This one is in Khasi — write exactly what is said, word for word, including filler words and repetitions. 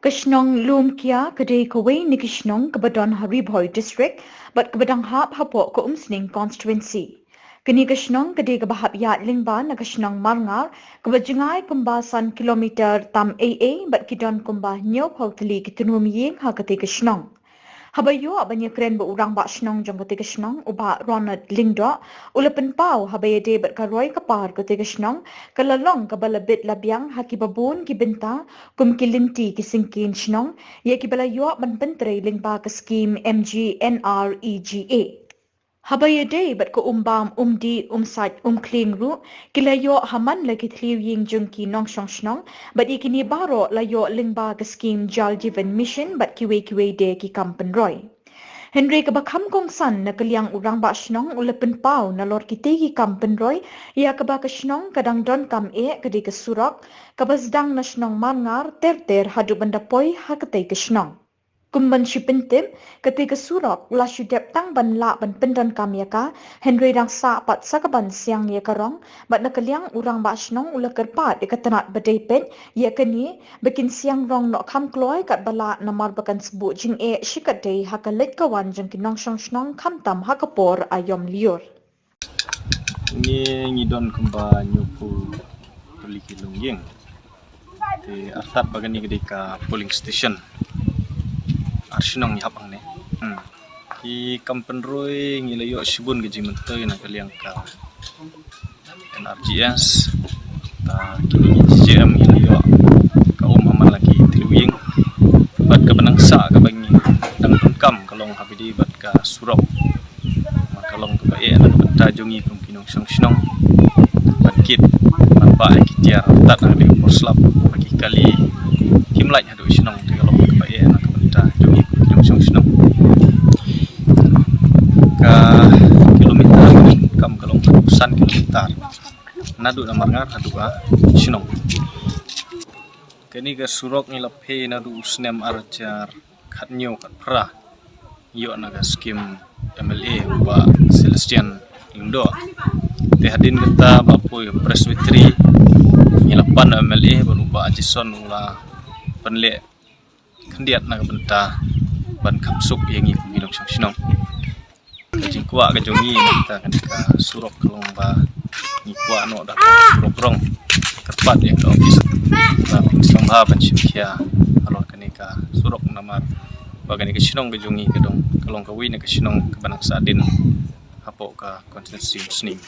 Ka shnong Lumkia ka dei kawei na ki shnong kaba don ha Ri Bhoi District bad kaba dang hap hapoh ka Umsning Constituency. Kane ka shnong ka dei kaba hap ïaid lyngba na ka shnong Marngar kaba jngai kumba san kilometer tam ei ei bad ki don kumba hynñiewphew tylli ki tnum ïing ha katei ka shnong. Haba ïoh ban ïakren bad u rangbah shnong jong katei ka shnong, u Bah Ronald Lyngdoh, u la pynpaw haba ïadei bad ka roi ka par katei ka shnong ka la long kaba la bit la biang ha kiba bun ki bynta, kum ki lynti ki syngkien shnong ïa kiba la ïoh ban pyntrei lyngba ka skhim M G N R E G A. Haba ïadei bad ka um bam, um dih, um sait, um khlieng ruh, ki la ïoh ha man la ki thliew ïing jong ki nongshong shnong, bad ïa kine baroh la ïoh lyngba ka skhim Jal Jeevan Mission bad kiwei kiwei de ki kam pynroi. Hynrei kaba kham kongsan na ka liang u rangbah shnong u la pynpaw nalor kitei ki kam pynroi ïa kaba ka shnong ka dang donkam eh ka dei ka surok kaba sdang na shnong Marngar ter ter haduh ban da poi ha katei ka shnong. Kum ban shu pyntip, katei ka surok la shu dep tang ban lah ban pyndonkam ïa ka, hynrei dang sah pat sa ka ban siang ïa ka rong, bad na ka liang u rangbah shnong u la kyrpad ïa ka tnat ba dei peit ïa kane ba kin siang rong noh kham kloi katba lah namar ba kan sbuh jingeh shikatdei ha ka leit ka wan jong ki nongshong shnong khamtam ha ka por aïom lyiur. Ngi, ngi don kumba hynñiewphew tylli ki longïing. Te artat ba kane ka dei ka polling station. Ar shnong ngi hap hangne. Hmm. Ki kam pynroi ngi la ïoh shibun ka jingmyntoi na ka liang ka N R G S. Ta kine ki G J M ngi la ïoh ka um ha man la ki thliew ïing. Bad kaba nang sah kaba ngi dang donkam ka long haba ïadei bad ka surok. Namar ka long kaba eh na ka bynta jong ngi kum ki nongshong shnong. Ban kit, ban bah ïa ki tiar, tad na ka dei por slap, ba ki kali kim lait haduh shnong, te ka long kaba eh na ka bynta jong ngi kum ki nongshong shnong. Ka kilometer kam ka long haduh san kilometer. Naduh na Marngar haduh ka shnong. Kane ka surok ngi la plie naduh u snem ar hajar khathynñiew khatphra. Ïoh na ka skhim M L A u Bah Celestine Lyngdoh. Te hadien kata ba poi Presbytery ngi la pan M L A bad u Bah Jason u la pynleh khyndiat na ka bynta ban kham suk ïa ngi kum ki nongshong shnong. Ka jingkwah ka jong ngi na ka bynta kane ka surok ka long ba ngi kwah noh da ka surok rong. Kyrpad ïa ka office ba phin sngewbha ban shim khia halor kane ka surok namar ba kane ka shnong ka jong ngi ka dong ka long kawei na ka shnong kaba nang sahdien hapoh ka constituency Umsning.